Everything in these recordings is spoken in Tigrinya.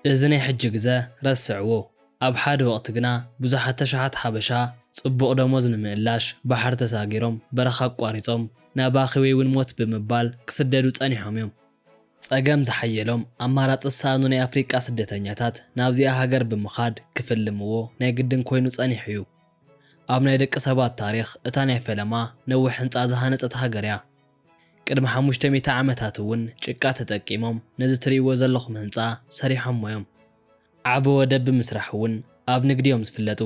እዚ ናይ ሕጂ ግዘ ረስዕዎ። ኣብ ሓደ ወቕቲ ግና ብዙሓት ተሻሓት ሓበሻ ጽቡቕ ደሞዝ ንምእላሽ ባሕሪ ተሳጊሮም በረኻ ኣቋሪጾም ናብ ኣኺ ወይ እውን ሞት ብምባል ክስደዱ ጸኒሖም እዮም። ጸገም ዝሓየሎም ኣማራጺ ዝሰኣኑ ናይ ኣፍሪቃ ስደተኛታት ናብዚኣ ሃገር ብምኻድ ክፍልምዎ ናይ ግድን ኮይኑ ጸኒሑ እዩ። ኣብ ናይ ደቂ ሰባት ታሪኽ እታ ናይ ፈለማ ነዊሕ ህንጻ ዝሃነጸት ሃገር እያ። ቅድሚ ሓሙሽተ ሚእቲ ዓመታት እውን ጭቃ ተጠቂሞም ነዚ ትርእይዎ ዘለኹም ህንጻ ሰሪሖሞ እዮም። ዓቢ ወደብ ብምስራሕ እውን ኣብ ንግዲ እዮም ዝፍለጡ።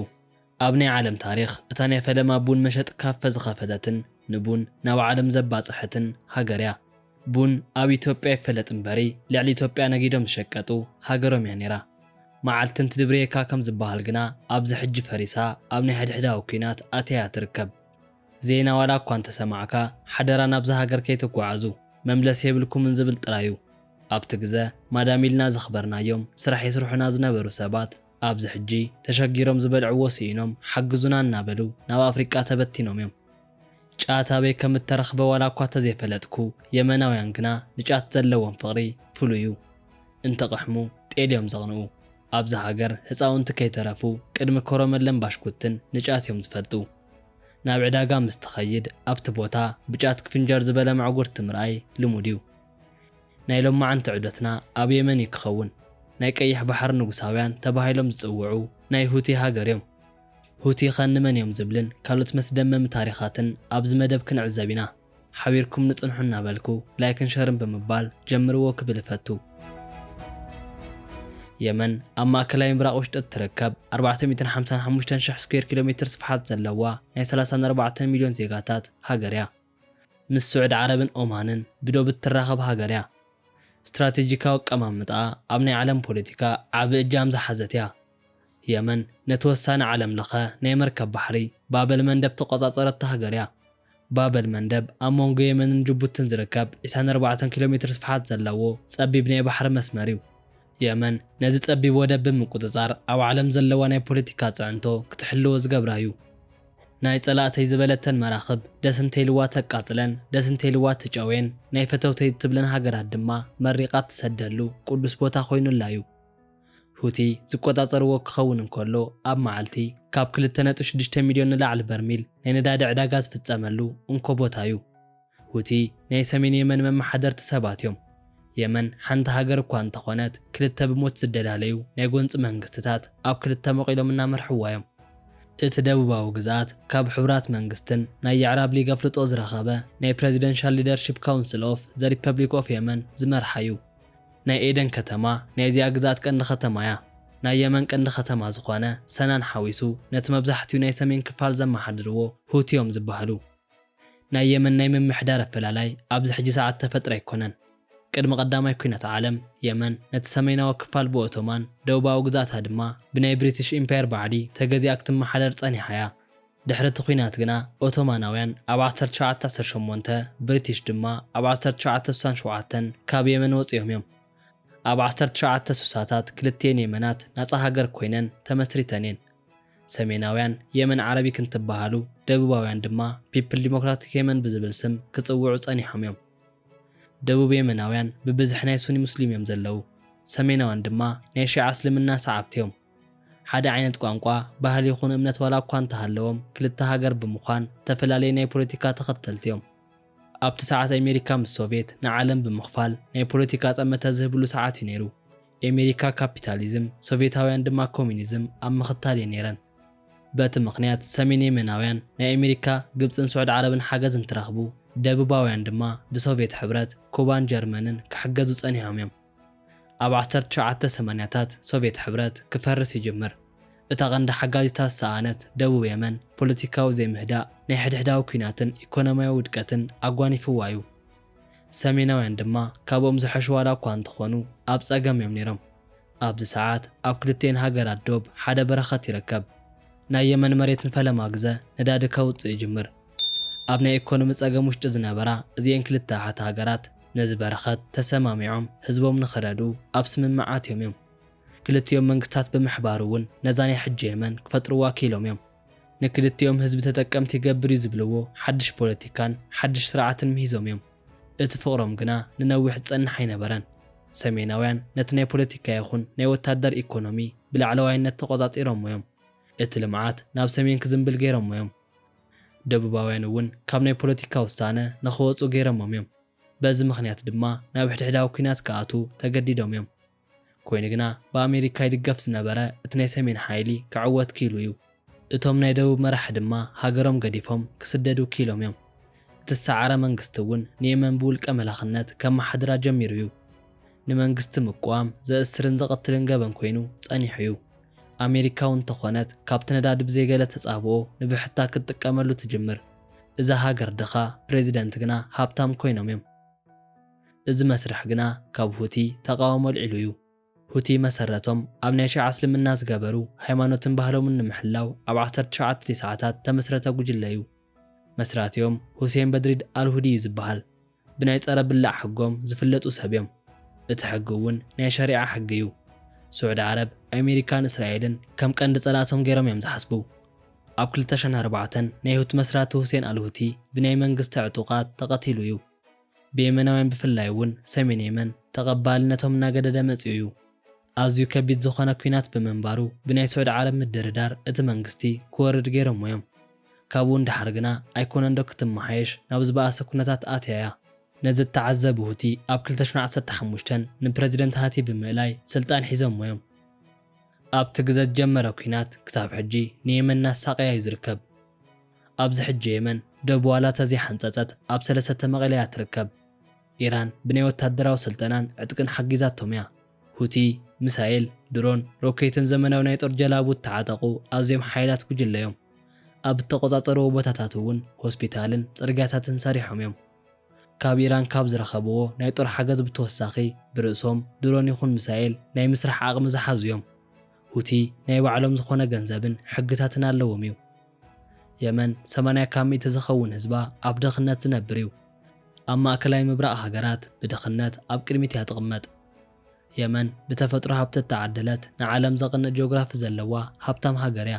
ኣብ ናይ ዓለም ታሪኽ እታ ናይ ፈለማ ቡን መሸጢ ካፈ ዝኸፈተትን ንቡን ናብ ዓለም ዘባጽሐትን ሃገር እያ። ቡን ኣብ ኢትዮጵያ ይፈለጥ እምበሪ ልዕሊ ኢትዮጵያ ነጊዶም ዝሸቀጡ ሃገሮም እያ ነይራ። መዓልቲ እንትድብርየካ ከም ዝበሃል ግና ኣብዚ ሕጂ ፈሪሳ ኣብ ናይ ሕድሕዳዊ ኲናት ኣትያ እያ ትርከብ። ዜና ዋላ እኳ እንተሰማዕካ ሓደራ ናብዛ ሃገር ከይትጓዓዙ፣ መምለሲ የብልኩምን ዝብል ጥራይ እዩ። ኣብቲ ግዘ ማዳም ኢልና ዘኽበርናዮም ስራሕ የስርሑና ዝነበሩ ሰባት ኣብዚ ሕጂ ተሸጊሮም ዝበልዕዎ ስኢኖም ሓግዙና እናበሉ ናብ ኣፍሪቃ ተበቲኖም እዮም። ጫት ኣበይ ከም እተረኽበ ዋላ እኳ ተዘይፈለጥኩ፣ የመናውያን ግና ንጫት ዘለዎም ፍቕሪ ፍሉይ እዩ። እንትቕሕሙ ጤል እዮም ዘቕንኡ። ኣብዚ ሃገር ህፃውንቲ ከይተረፉ ቅድሚ ኮረመለን ባሽኩትን ንጫት እዮም ዝፈልጡ። ናብ ዕዳጋ ምስ ትኸይድ ኣብቲ ቦታ ብጫት ክፍንጀር ዝበለ መዕጉርቲ ምርኣይ ልሙድ እዩ። ናይ ሎማዓንቲ ዑደትና ኣብ የመን እዩ ክኸውን። ናይ ቀይሕ ባሕሪ ንጉሳውያን ተባሂሎም ዝጽውዑ ናይ ሁቲ ሃገር እዮም። ሁቲ ኸ ንመን እዮም ዝብልን ካልኦት መስደመሚ ታሪኻትን ኣብዚ መደብ ክንዕዘብ ኢና። ሓቢርኩም ንጽንሑ እናበልኩ ላይክን ሸርን ብምባል ጀምርዎ ክብል እፈቱ። የመን ኣብ ማእከላይ ምብራቕ ውሽጢ እትርከብ ኣርባዕተ ሚእትን ሓምሳን ሓሙሽተን ሽሕ ስኩዌር ኪሎ ሜትር ስፍሓት ዘለዋ ናይ ሰላሳን ኣርባዕተን ሚልዮን ዜጋታት ሃገር እያ። ምስ ስዑድ ዓረብን ኦማንን ብዶብ እትራኸብ ሃገር እያ። ስትራቴጂካዊ ኣቀማምጣኣ ኣብ ናይ ዓለም ፖለቲካ ዓቢ እጃም ዝሓዘት እያ። የመን ነቲ ወሳኒ ዓለም ለኸ ናይ መርከብ ባሕሪ ባበል መንደብ ተቖጻጸረታ ሃገር እያ። ባበል መንደብ ኣብ መንጎ የመንን ጅቡትን ዝርከብ ዕስራን ኣርባዕተን ኪሎ ሜትር ስፍሓት ዘለዎ ጸቢብ ናይ ባሕሪ መስመር እዩ። የመን ነዚ ጸቢብ ወደብ ብምቁጽጻር ኣብ ዓለም ዘለዋ ናይ ፖለቲካ ጽዕንቶ ክትሕልዎ ዝገብራ እዩ። ናይ ጸላእተይ ዝበለተን መራኽብ ደስ እንተይልዋ ተቃጽለን፣ ደስ እንተይልዋ ትጨውየን፣ ናይ ፈተውተይ ትብለን ሃገራት ድማ መሪቓ ትሰደሉ ቅዱስ ቦታ ኮይኑላ እዩ። ሁቲ ዝቆጻጸርዎ ክኸውን እንከሎ፣ ኣብ መዓልቲ ካብ ክልተ ነጥቢ ሽዱሽተ ሚልዮን ንላዕሊ በርሚል ናይ ነዳዲ ዕዳጋ ዝፍጸመሉ እንኮ ቦታ እዩ። ሁቲ ናይ ሰሜን የመን መመሓደርቲ ሰባት እዮም። የመን ሓንቲ ሃገር እኳ እንተኾነት፣ ክልተ ብሞት ዝደላለዩ ናይ ጎንጺ መንግስትታት ኣብ ክልተ መቒሎም እናመርሕዋ እዮም። እቲ ደቡባዊ ግዝኣት ካብ ሕቡራት መንግስትን ናይ የዕራብ ሊግ ኣፍልጦ ዝረኸበ ናይ ፕሬዚደንሻል ሊደርሺፕ ካውንስል ኦፍ ዘ ሪፐብሊክ ኦፍ የመን ዝመርሓ እዩ። ናይ ኤደን ከተማ ናይዚኣ ግዝኣት ቀንዲ ከተማ እያ። ናይ የመን ቀንዲ ከተማ ዝኾነ ሰናን ሓዊሱ ነቲ መብዛሕትኡ ናይ ሰሜን ክፋል ዘመሓድርዎ ሁቲ እዮም ዝበሃሉ። ናይ የመን ናይ ምምሕዳር ኣፈላላይ ኣብዚ ሕጂ ሰዓት ተፈጥረ ኣይኮነን። ቅድሚ ቀዳማይ ኲናት ዓለም የመን ነቲ ሰሜናዊ ክፋል ብኦቶማን ደቡባዊ ግዝኣታ ድማ ብናይ ብሪቲሽ ኢምፓየር ባዕዲ ተገዚኣ ክትመሓደር ጸኒሓ እያ። ድሕሪ እቲ ኲናት ግና ኦቶማናውያን ኣብ ዓሰርተ ትሽዓተ ዓሰርተ ሸሞንተ፣ ብሪቲሽ ድማ ኣብ ዓሰርተ ትሽዓተ ስሳን ሸውዓተን ካብ የመን ወጺኦም እዮም። ኣብ ዓሰርተ ትሽዓተ ስሳታት ክልቲኤን የመናት ናጻ ሃገር ኮይነን ተመስሪተን እየን። ሰሜናውያን የመን ዓረቢክ እንትበሃሉ፣ ደቡባውያን ድማ ፒፕል ዲሞክራቲክ የመን ብዝብል ስም ክጽውዑ ጸኒሖም እዮም። ደቡብ የመናውያን ብብዝሒ ናይ ሱኒ ሙስሊም እዮም ዘለዉ። ሰሜናውያን ድማ ናይ ሺዓ እስልምና ሰዓብቲ እዮም። ሓደ ዓይነት ቋንቋ፣ ባህሊ ይኹን እምነት ዋላ እኳ እንተሃለዎም፣ ክልተ ሃገር ብምዃን እተፈላለየ ናይ ፖለቲካ ተኸተልቲ እዮም። ኣብቲ ሰዓት ኣሜሪካ ምስ ሶቭየት ንዓለም ብምኽፋል ናይ ፖለቲካ ጠመተ ዝህብሉ ሰዓት እዩ ነይሩ። ኤሜሪካ ካፒታሊዝም፣ ሶቭየታውያን ድማ ኮሚኒዝም ኣብ ምኽታል እየን ነይረን። በቲ ምኽንያት ሰሜን የመናውያን ናይ ኣሜሪካ፣ ግብጽን ስዑድ ዓረብን ሓገዝ እንትረኽቡ፣ ደቡባውያን ድማ ብሶቭየት ሕብረት፣ ኩባን ጀርመንን ክሕገዙ ጸኒሖም እዮም። ኣብ ዓሰርተ ትሽዓተ ሰማንያታት ሶቭየት ሕብረት ክፈርስ ይጅምር። እታ ቀንዲ ሓጋዚታ ዝሰኣነት ደቡብ የመን ፖለቲካዊ ዘይምህዳእ፣ ናይ ሕድሕዳዊ ኲናትን ኢኮኖሚያዊ ውድቀትን ኣጓኒፍዋ እዩ። ሰሜናውያን ድማ ካብኦም ዝሐሹ ዋላ እኳ እንተኾኑ ኣብ ጸገም እዮም ነይሮም። ኣብዚ ሰዓት ኣብ ክልቲኤን ሃገራት ዶብ ሓደ በረኸት ይርከብ። ናይ የመን መሬት ንፈለማ ግዘ ነዳዲ ከውጽእ ይጅምር። ኣብ ናይ ኢኮኖሚ ጸገም ውሽጢ ዝነበራ እዚኤን ክልተ ኣሓት ሃገራት ነዚ በረኸት ተሰማሚዖም ህዝቦም ንኽረድኡ ኣብ ስምምዕ ኣትዮም እዮም። ክልቲኦም መንግስታት ብምሕባር እውን ነዛ ናይ ሕጂ የመን ክፈጥርዋ ክኢሎም እዮም። ንክልቲኦም ህዝቢ ተጠቀምቲ ይገብር እዩ ዝብልዎ ሓድሽ ፖለቲካን ሓድሽ ስርዓትን ምሂዞም እዮም። እቲ ፍቕሮም ግና ንነዊሕ ዝጸንሕ ኣይነበረን። ሰሜናውያን ነቲ ናይ ፖለቲካ ይኹን ናይ ወታደር ኢኮኖሚ ብላዕለዋይነት ተቖጻጺሮሞ እዮም። እቲ ልምዓት ናብ ሰሜን ክዝንብል ገይሮሞ እዮም። ደቡባውያን እውን ካብ ናይ ፖለቲካ ውሳነ ንኽወጹ ገይሮሞም እዮም። በዚ ምኽንያት ድማ ናብ ሕድሕዳዊ ኲናት ክኣትዉ ተገዲዶም እዮም። ኮይኑ ግና ብኣሜሪካ ይድገፍ ዝነበረ እቲ ናይ ሰሜን ሓይሊ ክዕወት ክኢሉ እዩ። እቶም ናይ ደቡብ መራሒ ድማ ሃገሮም ገዲፎም ክስደዱ ክኢሎም እዮም። እቲ ዝሰዓረ መንግስቲ እውን ንየመን ብውልቀ መላኽነት ከመሓድራ ጀሚሩ እዩ። ንመንግስቲ ምቅዋም ዘእስርን ዘቐትልን ገበን ኮይኑ ጸኒሑ እዩ። ኣሜሪካ እውን እንተኾነት ካብቲ ነዳዲ ብዘይገለ ተጻብኦ ንብሕታ ክትጥቀመሉ ትጅምር። እዛ ሃገር ድኻ ፕሬዚደንት ግና ሃብታም ኮይኖም እዮም። እዚ መስርሕ ግና ካብ ሁቲ ተቃውሞ ኣልዒሉ እዩ። ሁቲ መሰረቶም ኣብ ናይ ሺዓ እስልምና ዝገበሩ ሃይማኖትን ባህሎምን ንምሕላው ኣብ ዓሰርተ ትሽዓተ ሰዓታት ተመስረተ ጉጅለ እዩ። መስራቲኦም ሁሴን በድሪድ ኣልሁዲ እዩ ዝበሃል። ብናይ ጸረ ብላዕ ሕጎም ዝፍለጡ ሰብ እዮም። እቲ ሕጊ እውን ናይ ሸሪዓ ሕጊ እዩ። ስዑዲ ዓረብ፣ ኣሜሪካን እስራኤልን ከም ቀንዲ ጸላእቶም ገይሮም እዮም ዝሓስቡ። ኣብ ክልተ ሽሕን ኣርባዕተን ናይ ሁቲ መስራቲ ሁሴን ኣልሁቲ ብናይ መንግስቲ ዕጡቓት ተቐቲሉ እዩ። ብየመናውያን ብፍላይ እውን ሰሜን የመን ተቐባልነቶም እናገደደ መጺኡ እዩ። ኣዝዩ ከቢድ ዝኾነ ኲናት ብምንባሩ ብናይ ስዑዲ ዓረብ ምድርዳር እቲ መንግስቲ ክወርድ ገይሮሞ እዮም። ካብኡ ንደሓር ግና ኣይኮነን ዶ ክትመሓየሽ ናብ ዝበኣሰ ኩነታት ኣትያ እያ። ነዚ እተዓዘቡ ሁቲ ኣብ ክልተ ሽሕን ዓሰርተ ሓሙሽተን ንፕረዚደንት ሃቲ ብምእላይ ስልጣን ሒዞሞ እዮም። ኣብቲ ግዘ ዝጀመረ ኲናት ክሳብ ሕጂ ንየመን እናሳቐያ እዩ ዝርከብ። ኣብዚ ሕጂ የመን ደቡባ ዋላ ተዘይሓንጸጸት ኣብ ሰለስተ ተመቒላ እያ ትርከብ። ኢራን ብናይ ወታደራዊ ስልጠናን ዕጥቅን ሓጊዛቶም እያ። ሁቲ፣ ሚሳኤል፣ ድሮን፣ ሮኬትን ዘመናዊ ናይ ጦር ጀላቡ እተዓጠቑ ኣዝዮም ሓያላት ጉጅለ እዮም። ኣብ እተቖጻጸርዎ ቦታታት እውን ሆስፒታልን ጽርግያታትን ሰሪሖም እዮም። ካብ ኢራን ካብ ዝረኸብዎ ናይ ጦር ሓገዝ ብተወሳኺ ብርእሶም ድሮን ይኹን ሚሳኤል ናይ ምስራሕ ዓቕሚ ዝሓዙ እዮም። ሁቲ ናይ ባዕሎም ዝኾነ ገንዘብን ሕግታትን ኣለዎም እዩ። የመን ሰማንያ ካብ ሚእቲ ዝኸውን ህዝባ ኣብ ድኽነት ዝነብር እዩ። ኣብ ማእከላይ ምብራቕ ሃገራት ብድኽነት ኣብ ቅድሚት እያ ትቕመጥ። የመን ብተፈጥሮ ሃብቲ እተዓደለት ንዓለም ዘቕንእ ጂኦግራፊ ዘለዋ ሃብታም ሃገር እያ።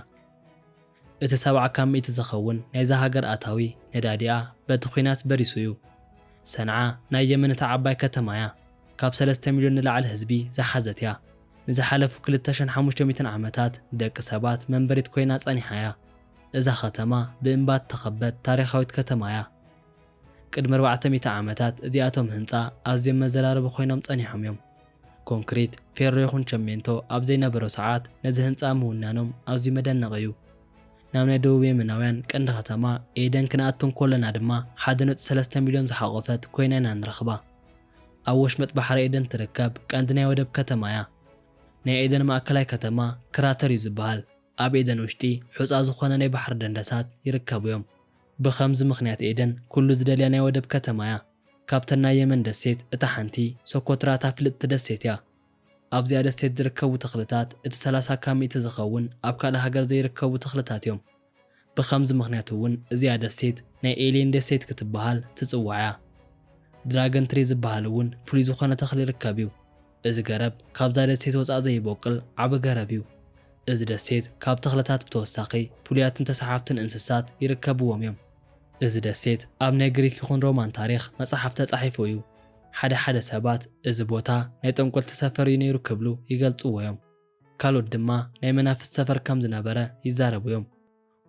እቲ ሰብዓ ካብ ሚእቲ ዝኸውን ናይዛ ሃገር ኣታዊ ነዳዲኣ በቲ ኲናት በሪሱ እዩ። ሰንዓ ናይ የመን እታ ዓባይ ከተማ እያ። ካብ ሰለስተ ሚልዮን ንላዕሊ ህዝቢ ዝሓዘት እያ። ንዝሓለፉ ክልተ ሽሕን ሓሙሽተ ሚእትን ዓመታት ንደቂ ሰባት መንበሪት ኮይና ጸኒሓ እያ። እዛ ከተማ ብእምባ እተኸበት ታሪኻዊት ከተማ እያ። ቅድሚ ኣርባዕተ ሚእቲ ዓመታት እዚኣቶም ህንጻ ኣዝዮም መዘራረቢ ኮይኖም ጸኒሖም እዮም። ኮንክሪት፣ ፌሮ ይኹን ቸሜንቶ ኣብ ዘይነበሮ ሰዓት ነዚ ህንጻ ምውናኖም ኣዝዩ መደነቒ እዩ። ናብ ናይ ደቡብ የመናውያን ቀንዲ ከተማ ኤደን ክንኣቱ እንከለና ድማ ሓደ ነጥቢ ሰለስተ ሚልዮን ዝሓቖፈት ኮይና ኢና ንረኽባ። ኣብ ወሽመጥ ባሕሪ ኤደን ትርከብ ቀንዲ ናይ ወደብ ከተማ እያ። ናይ ኤደን ማእከላይ ከተማ ክራተር እዩ ዝበሃል። ኣብ ኤደን ውሽጢ ሑጻ ዝኾነ ናይ ባሕሪ ደንደሳት ይርከቡ እዮም። ብኸምዚ ምኽንያት ኤደን ኩሉ ዝደልያ ናይ ወደብ ከተማ እያ። ካብተን ናይ የመን ደሴት እታ ሓንቲ ሶኮትራ እታ ፍልጥቲ ደሴት እያ። ኣብዚኣ ደሴት ዝርከቡ ተኽልታት እቲ ሰላሳ ካብ ሚእቲ ዝኸውን ኣብ ካልእ ሃገር ዘይርከቡ ተኽልታት እዮም። ብኸምዚ ምኽንያት እውን እዚኣ ደሴት ናይ ኤልየን ደሴት ክትበሃል ትጽዋዕ እያ። ድራገን ትሪ ዝበሃል እውን ፍሉይ ዝኾነ ተኽሊ ይርከብ እዩ። እዚ ገረብ ካብዛ ደሴት ወጻእ ዘይቦቅል ዓቢ ገረብ እዩ። እዚ ደሴት ካብ ተኽልታት ብተወሳኺ ፍሉያትን ተሳሓብትን እንስሳት ይርከብዎም እዮም። እዚ ደሴት ኣብ ናይ ግሪክ ይኹን ሮማን ታሪኽ መጽሓፍ ተጻሒፉ እዩ። ሓደ ሓደ ሰባት እዚ ቦታ ናይ ጠንቆልቲ ሰፈር እዩ ነይሩ ክብሉ ይገልጽዎ እዮም። ካልኦት ድማ ናይ መናፍስት ሰፈር ከም ዝነበረ ይዛረቡ እዮም።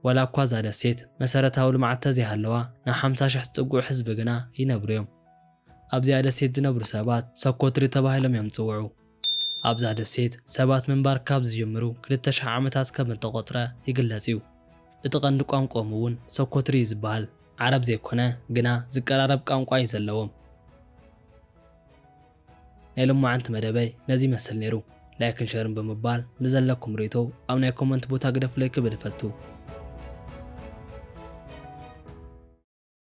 ዋላ እኳ እዛ ደሴት መሰረታዊ ልምዓት ተዘይሃለዋ ናብ ሓምሳ ሽሕ ዝጽግዑ ህዝቢ ግና ይነብሩ እዮም። ኣብዚኣ ደሴት ዝነብሩ ሰባት ሰኮትሪ ተባሂሎም እዮም ዝጽውዑ። ኣብዛ ደሴት ሰባት ምንባር ካብ ዝጅምሩ ክልተ ሽሕ ዓመታት ከም እተቖጽረ ይግለጽ እዩ። እቲ ቀንዲ ቋንቋኦም እውን ሰኮትሪ እዩ ዝበሃል። ዓረብ ዘይኮነ ግና ዝቀራረብ ቋንቋ እዩ ዘለዎም። ናይ ሎማዓንቲ መደበይ ነዚ ይመስል ነይሩ። ላይክን ሸርን ብምባል ንዘለኩም ርእይቶ ኣብ ናይ ኮመንት ቦታ ግደፉለይ ክብል እፈቱ።